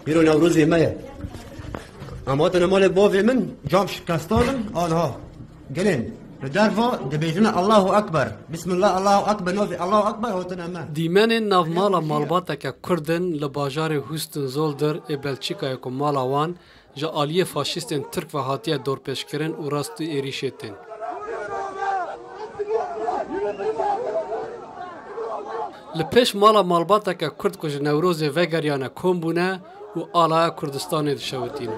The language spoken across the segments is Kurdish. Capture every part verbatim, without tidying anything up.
Îro Newrozê me ye. Em hatine malê bavê min, cam şikestan in, aniha. Gelên, li derva dibêjine Allahu Ekber. Bismillah, Allahu Ekber, navê Allahu Ekber hatine me. Dîmenên nav mala malbateke Kurd in li bajarê Houston Zolder ê Belçîkayê ku mala wan ji aliyê faşîstên Tirk ve hatiye dorpêçkirin û rastî êrîşê tên. Li pêş mala malbateke Kurd ku ji Newrozê vegeriyane kom bûne û alaya Kurdistanê dişewitîne.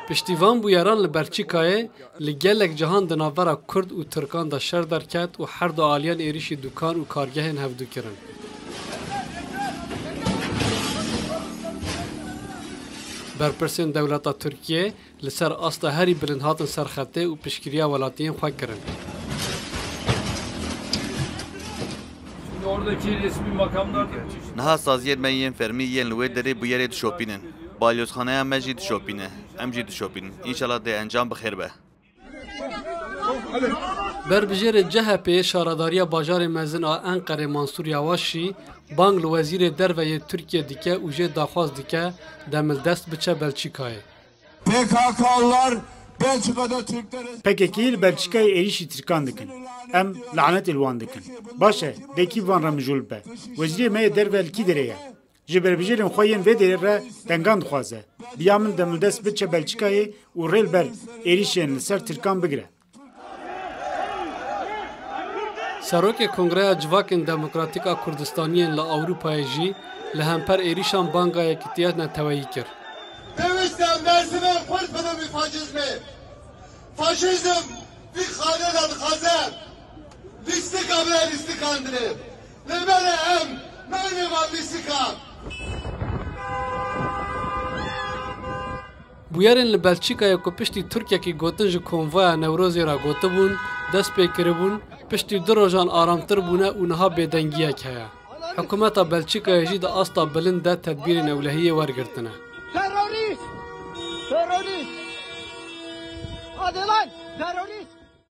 Piştî van bûyeran li Belçîkayê li gelek cihan di navbera Kurd û Tirkan de şer derket û her du aliyan êrîşî dukan û kargehên hevdû kirin. Berpirsên dewleta Tirkiyê li ser asta herî bilind hatin ser xetê û piştgiriya welatiyên xwe kirin. Şimdi oradaki resmi makamlar da Niha saziyên me yên fermî yên li wê derê bûyerê dişopînin. Balyozxaneya me jî dişopîne. Em jî dişopînin. Înşallah dê encam bi xêr be. Berbijêrê C H P'ê şaredariya bajarê mezin a Enqerê Mansûr Yawaş jî bang li Wezîrê Derve yê Tirkiyê dike û jê daxwaz dike demildest biçe Belçîkayê. P K K'lılar Belçika'da Türklere P K K li Belçîkayê êrîşî Tirkan dikin. Em lanetê li wan dikin. Baş e, dê kî bi van re mijûl bibe? Wezîrê me yê derve li kî derê ye? Ji berbijêrên xwe yên vê derê re dengan dixwaze. Bi ya min demildest biçe Belçîkayê û rê li ber êrîşên li ser Tirkan bigire. Serokê Kongreya Civakên Demokratîk a Kurdistaniyên li Ewropayê jî li hemper êrîşan banga yekîtiya neteweyî kir. Pêwîst e em dersê me xurt bidin bi faşîzmê. Faşîzm vî xanê de dixwaze lîstika bide lîstikandinê. Li me re em nayne van lîstikan. Bûyerên li Belçîkayê ku piştî Tirkiyekî gotin ji konvoya Newrozê re gotibûn, dest pê kiribûn, piştî du rojan aramtir bûne û niha bêdengiyek heye. Hikûmeta Belçîkayê jî di asta bilind de tedbîrên ewlehiyê wergirtine. Terorîst! Terorîst! Hadi lan! Terorîst!